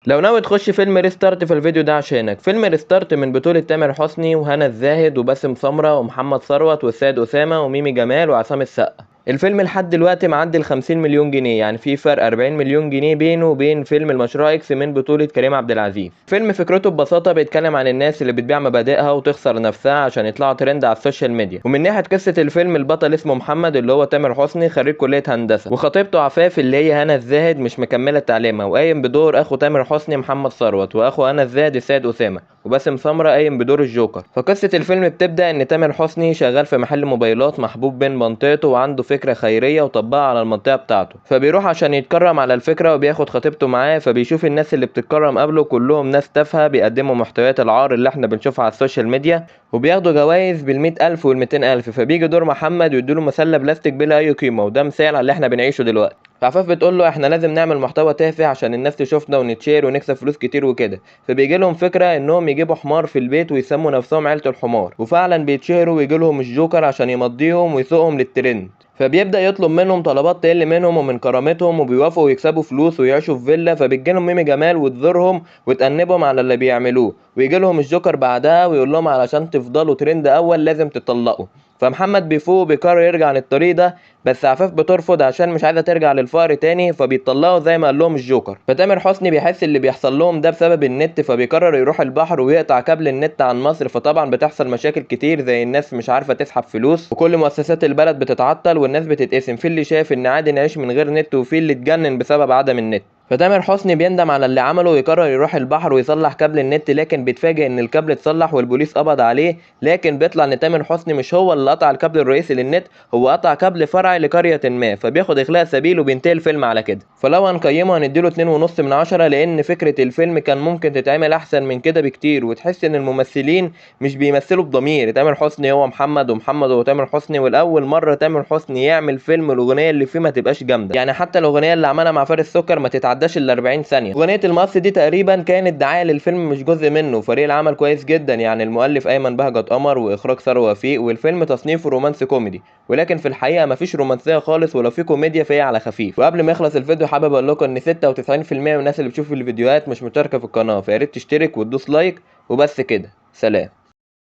لو ناوي تخش فيلم ريستارت فالفيديو ده عشانك. فيلم ريستارت من بطولة تامر حسني وهنا الزاهد وباسم سمرة ومحمد ثروت والسيد أسامة وميمي جمال وعصام السقا. الفيلم لحد دلوقتي معدي ال 50 مليون جنيه، يعني في فرق 40 مليون جنيه بينه وبين فيلم المشروع اكس من بطولة كريم عبد العزيز. فيلم فكرته ببساطة بيتكلم عن الناس اللي بتبيع مبادئها وتخسر نفسها عشان يطلعوا ترند على السوشيال ميديا. ومن ناحية قصة الفيلم، البطل اسمه محمد اللي هو تامر حسني، خريج كلية هندسة، وخطيبته عفاف اللي هي هنا الزاهد مش مكملة تعليمها، وقايم بدور اخو تامر حسني محمد ثروت، واخو هنا الزاهد السيد أسامة، وباسم سمرة قايم بدور الجوكر. فقصة الفيلم بتبدأ ان تامر حسني شغال في محل موبايلات، محبوب بين منطقته، وعنده فكرة خيرية وطبقها على المنطقة بتاعته، فبيروح عشان يتكرم على الفكرة وبياخد خطيبته معاه. فبيشوف الناس اللي بتتكرم قبله كلهم ناس تافهة بيقدموا محتويات العار اللي احنا بنشوفها على السوشيال ميديا، وبياخدوا جوائز بال100,000 وال200,000. فبيجي دور محمد ويديله مسلة بلاستيك بلا أي قيمة، وده مثال على اللي احنا بنعيشه دلوقتي. فعفاف بتقول له احنا لازم نعمل محتوى تافه عشان الناس تشوفنا ونتشير ونكسب فلوس كتير وكده. فبيجي لهم فكرة انهم يجيبوا حمار في البيت ويسموا نفسهم عيلة الحمار، وفعلا بيتشهروا ويجي لهم الجوكر عشان يمضيهم ويسوقهم للترند. فبيبدأ يطلب منهم طلبات تقل منهم ومن كرامتهم، وبيوافقوا ويكسبوا فلوس ويعيشوا في فيلا. فبتجي لهم ميمي جمال وتزورهم وتأنبهم على اللي بيعملوه، ويجي لهم الجوكر بعدها ويقول لهم علشان تفضلوا ترند اول لازم تطلقوا. فمحمد بيفوق وبيقرر يرجع عن الطريق ده، بس عفاف بترفض عشان مش عايزه ترجع للفقر تاني، فبيطلقوا زي ما قال لهم الجوكر. فتامر حسني بيحس اللي بيحصل لهم ده بسبب النت، فبيقرر يروح البحر ويقطع كابل النت عن مصر. فطبعا بتحصل مشاكل كتير، زي الناس مش عارفه تسحب فلوس، وكل مؤسسات البلد بتتعطل، والناس بتتقسم، في اللي شايف ان عادي نعيش من غير نت، وفي اللي اتجنن بسبب عدم النت. فتامر حسني بيندم على اللي عمله ويقرر يروح البحر ويصلح كابل النت، لكن بيتفاجئ ان الكابل اتصلح والبوليس قبض عليه. لكن بيطلع ان تامر حسني مش هو اللي قطع الكابل الرئيسي للنت، هو قطع كابل فرعي لقرية ما، فبياخد اخلاء سبيل وبينتهي الفيلم على كده. فلو هنقيمه هنديله 2.5 من 10، لان فكرة الفيلم كان ممكن تتعمل احسن من كده بكتير، وتحس ان الممثلين مش بيمثلوا بضمير. تامر حسني هو محمد، ومحمد هو تامر حسني، والاول مرة تامر حسني يعمل فيلم الاغنية اللي فيه ما تبقاش جامدة، يعني حتى الاغنية اللي عملها مع فارس سكر ما تتعداش ال 40 ثانية. أغنية المقص دي تقريبا كانت دعاية للفيلم مش جزء منه. فريق العمل كويس جدا، يعني المؤلف أيمن بهجت قمر وإخراج ثروت وفيق، والفيلم تصنيفه رومانسي كوميدي، ولكن في الحقيقة مفيش رومانسية خالص، ولو في كوميديا فهي على خفيف. وقبل ما يخلص الفيديو حابب أقول لكم إن 96% من الناس اللي بتشوف الفيديوهات مش مشتركة في القناة، فيا ريت تشترك وتدوس like. وبس كده، سلام.